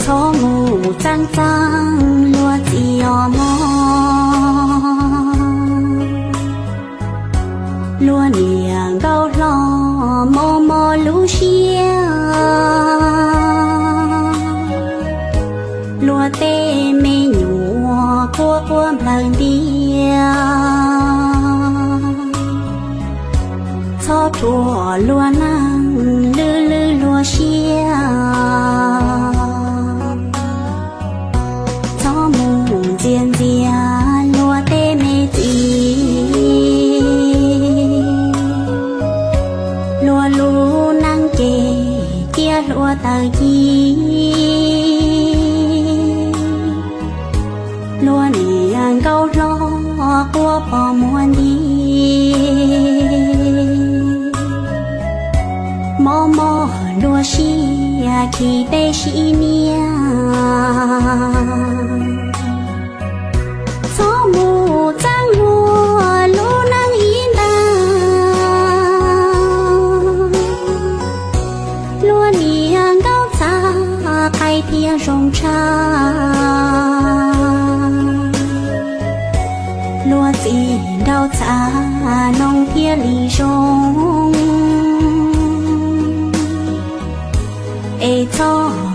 Txhob mus txeeb txeeb luag txiv os mog, luag niam nkauj hlob mob mob lub siab, luag tej me nyuam quaj quaj nplawg ntiag. Txhob rhuam luag neeg lwj lwj luag siab, txhob mus ntxias ntxias luag tej me txiv, luag lub neej ces cia hluas taws ci. Luag niam nkauj hlob quaj pos muag nti, mob mob luag siab khi peb sib niag. Txhob mus txeeb luag lub neej ib nta, luag niam nkauj txav qaib thiaj zoo tshaj, luag txiv nraug txav noog thiaj li zoo. Es txhob